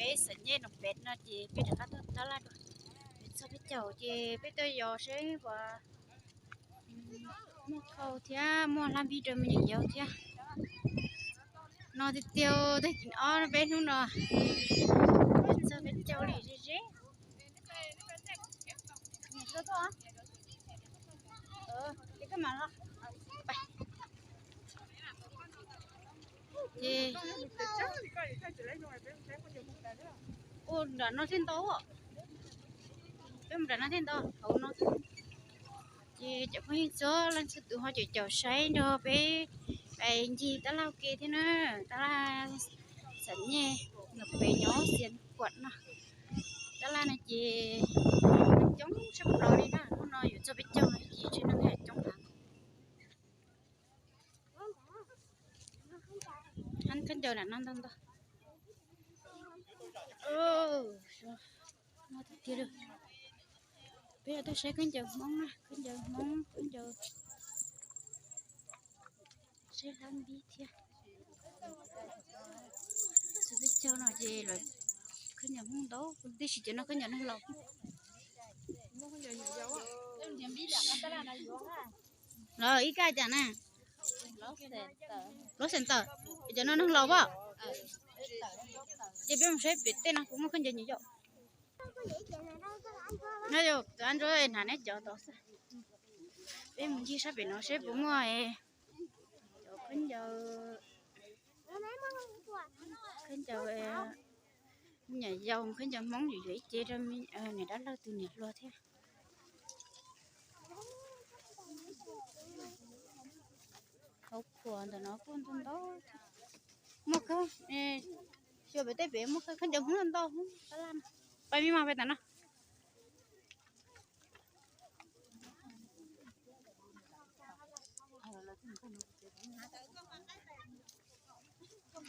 Peb xam nyej no pem no ces peb rov qab tuaj tab laj dua. Peb txog peb caug ces peb tuaj yos seb puas muaj khau thiab muaj hlab npib rau me nyuam yaus thiab. No tiag tiag, tag kis ob peb hnub no peb txog peb caug li ze ze. Ces ua nram no thiaj ntau, peb mus nram no thiaj ntau hauv no. Ces cov phooj ywg txhua leej txhua tus ho caum caum saib nrog peb ncig tab laj ua ke thiab na. Tab laj xam nyej no pem nyob Xiav Khuam no. Tab laj no ces coob tshaj plaws li na, hnub no yuav txog peb caug no ces tsev neeg coob heev. Khaub ncaws nram no ntau ntau. Peb tuaj saib khaub ncaws Hmoob na, khaub ncaws Hmoob, khaub ncaws, saib hlab npib thiab. Txog peb caug no ces lawv khaub ncaws Hmoob ntau, tiam sis cov no khaub ncaws neeg laus. Los ib kaj cas na? Plaub xees tawm. Cov no neeg laus pom. Ces peb mus saib pem tej no puas muaj khaub ncaws nyuam yaus. No yog tus ab ntsuab hnav neb cov tod xwb. Peb mus ncig sab pem no seb puas muaj cov khaub ncaws, khaub ncaws nyuam yaus, khaub ncaws Hmoob yuav yuav ib ce rau niam dab laug tus niam hluas thiab. Hauv qhuam ntawm no kuj ntau ntau. Muaj, xyuas pem tej pem muaj khaub ncaws Hmoob ntau ntau. Pais me mas pais tam no.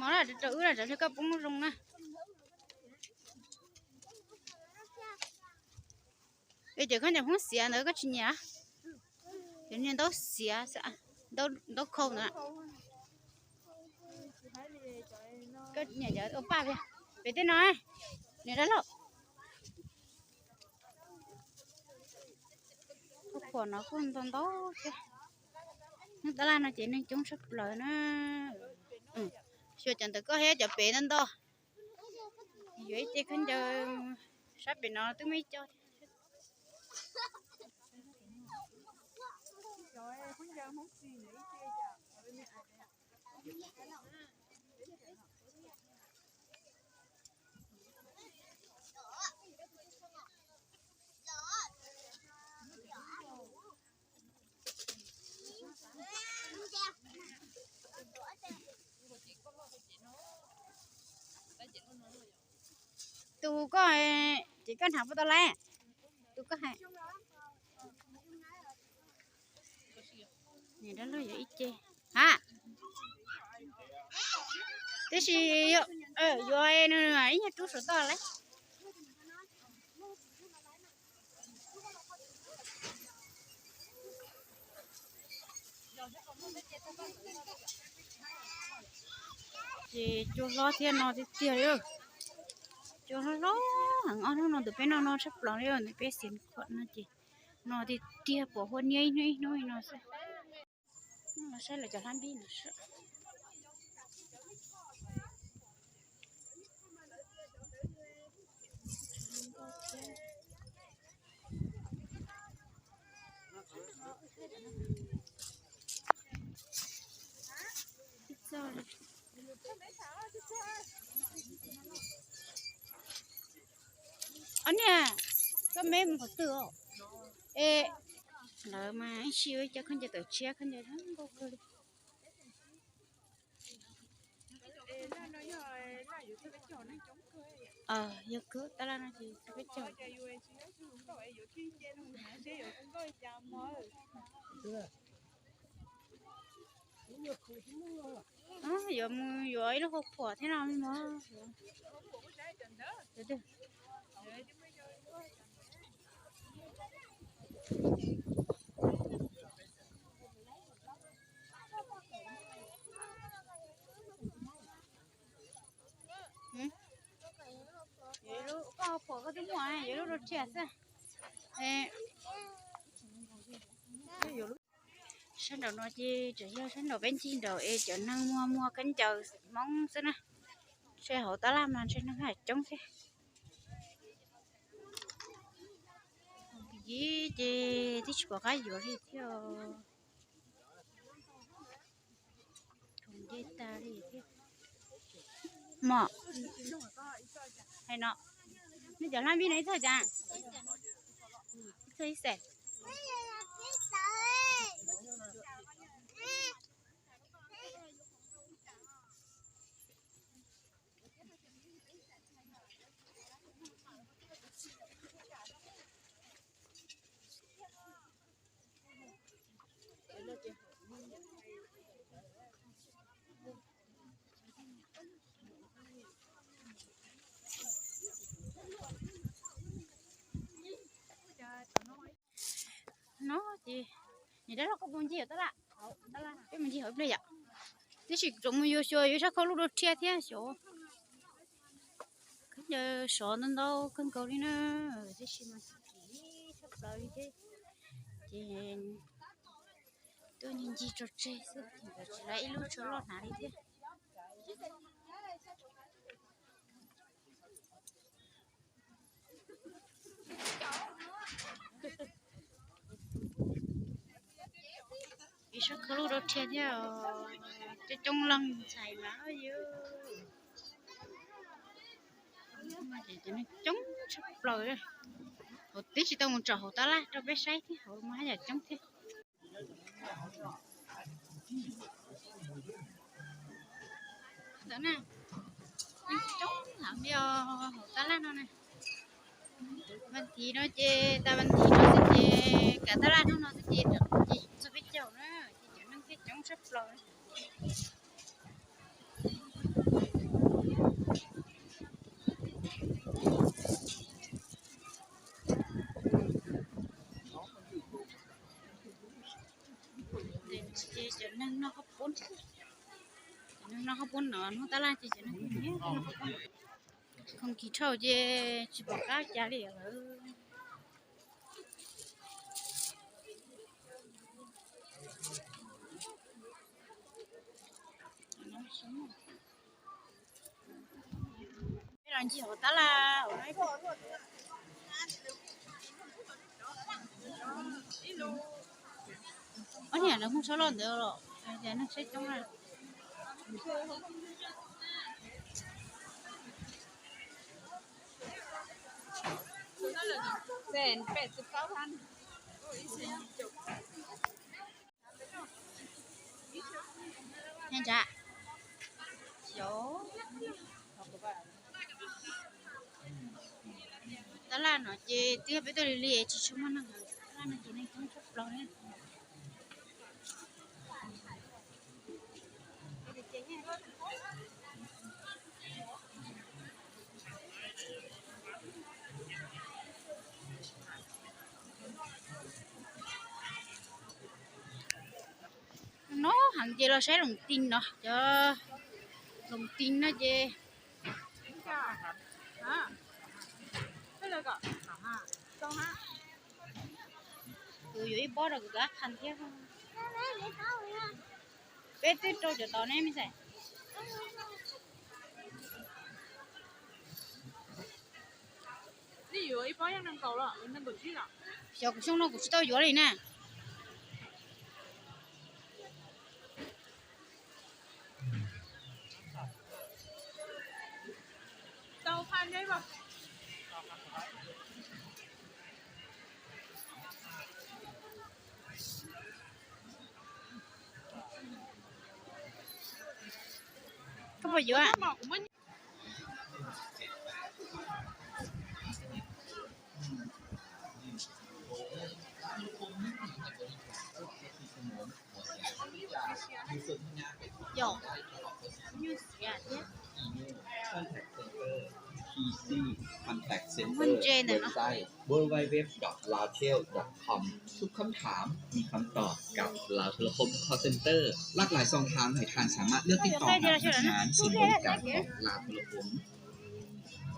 Mov na, rau wb na, rau koj poob zoo na. Es cov khaub ncaws Hmoob xiav ntawd koj tsis nyiam? Cov niag ntaub xiav, ntaub khau ntawd. Koj nyiam cov ua paj, pem tej no, niam dab laug. Hauv qhuam no kuj ntau ntau thiab. Hnub tab laj no ces neeg coob tshaj plaws na. Xyuas cov ntawm koj thiab cov pem ntau ntau. Yuav ib ce khaub ncaws, sab pem no twb muaj ib co thiab. Tus koj ces koj hnav puas tau lawm? Tus koj hais. Niam dab laug yuav ib ce. Ha, tiam sis yuav nws ib nyuag rub saum toj lawm. Ces cua hlob thiab no tiag tiag li. Cua hlob hlob heev, ob hnub no ntawm peb noj no tshaj plaws li, ntawm peb Xeev Khuam no ces no tiag tiag, pom hua niab ib hnub ib hnub li no xwb. Los saib lawv cov hlab npib no. Ob niag, koj me mus qhov twg os? Es lawv mas ib si ua cov khaub ncaws tawm tshiab, khaub ncaws zoo nkauj kawg li. Yog kawg, tab laj no ces txog peb caug. Yuav mus yuav ib lub hauv phuam thiab no mog. Yuav lub rau thiaj xwb. Sab nraum no ces tseem yog sab nraum peb ncig nraum es cov neeg muag muag khaub ncaws Hmoob xwb na. Ntshe hauv tab laj mas ntshe neeg coob thiab. Yim ces twb tsis pom qab yuav li thiab. Nce tag li thiab. Mom, hais no, nej cov hlab npib no ib txog cas? Ib txog ib xees. No ces, niam dab laug koj mus ncig hauv tab laj, peb mus ncig hauv ib pliag yom. Tab sis tseem mus yuav xyuas yuav sab khau lub rau thiaj thiab xyuas. Khaub ncaws sov ntau ntau kawg nkaus li na, tab sis mas tsis kim tshaj plaws li thiab. Ces tuaj ncig ncig tso tseg xwb, tsis lawv ib lub tsho loj hnav li thiab. Ib sab khau lub rau thiaj thiab, coob coob leej ntxhais mas yus. Cov neeg coob tshaj plaws, hauv twb tsis tau mus tsom hauv tab laj rau peb saib thiab, hauv mas haj yam coob thiab. Ntawd na, neeg coob heev li os hauv tab laj no na. Vas thiv no ces tas vas thiv no xwb ces kav tab laj hnub no xwb ces ces yus txog peb caug na, ces cov neeg thiaj coob tshaj plaws. Ces cov neeg noj qhob poob, cov neeg noj qhob poob no hnub tab laj ces cov neeg noj qhob poob. Khoom kis thauj ces tsis pom qab cas li lawm. Peb los ncig hauv tab laj, ob niam lawv hu sab loj ntawd los, neeg saib coob na. Ntsa, tab laj no ces twb yog peb tuaj lig lig tsis tshua muaj neeg, tab laj no ces neeg coob tshaj plaws li. No heev ces los saib loos tis no, cov loos tis no ces kuv yuav ib pob rau kuv tus ab qhan thiab. Peb twb rau cov tod ne me ntxhais. Xyov kuv xyoo no kuv tsis tau yuav li na. Koj puas yuav? Contact Center เว็บไซต์ ดับเบิลยูดับเบิลยูดับเบิลยูดับเบิลยูดอทลาวเทลดอทคอม ทุกคำถามมีคำตอบกับลาวโทรคม Call Center หลากหลายช่องทางให้ท่านสามารถเลือกติดต่อกับพนักงานศูนย์บริการของลาวโทรคม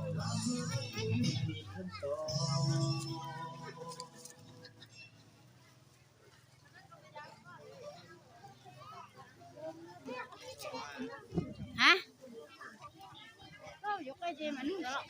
Hab, koj yuav qe ces mam nug ntawd los.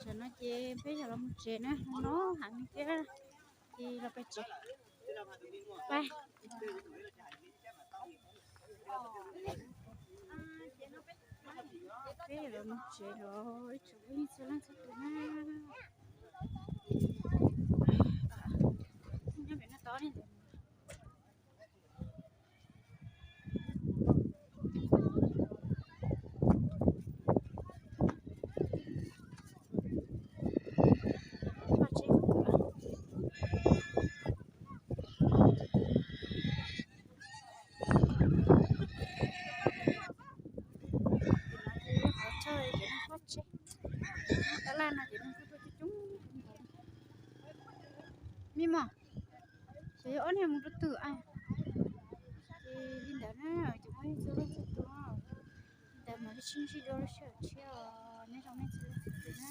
Tam no ces peb yog los mus tsev na, no heev thiab, ces los peb tsev. Peb, peb yog los mus tsev los ib tsoom phooj ywg txhua leej txhua tus na. Nyob pem no tod li ntawd. Qhov chaw ces neeg tuaj tseg, tab laj no ces neeg tuaj coob coob. Me mos, xyov yog ob niag mus rau twg a. Ces li ntawd na, cov phooj ywg txhua leej txhua tus, li ntawd mam li sib ntsib dua lub sij hawm tshiab os, nyob zoo nej txhua leej txhua tus na.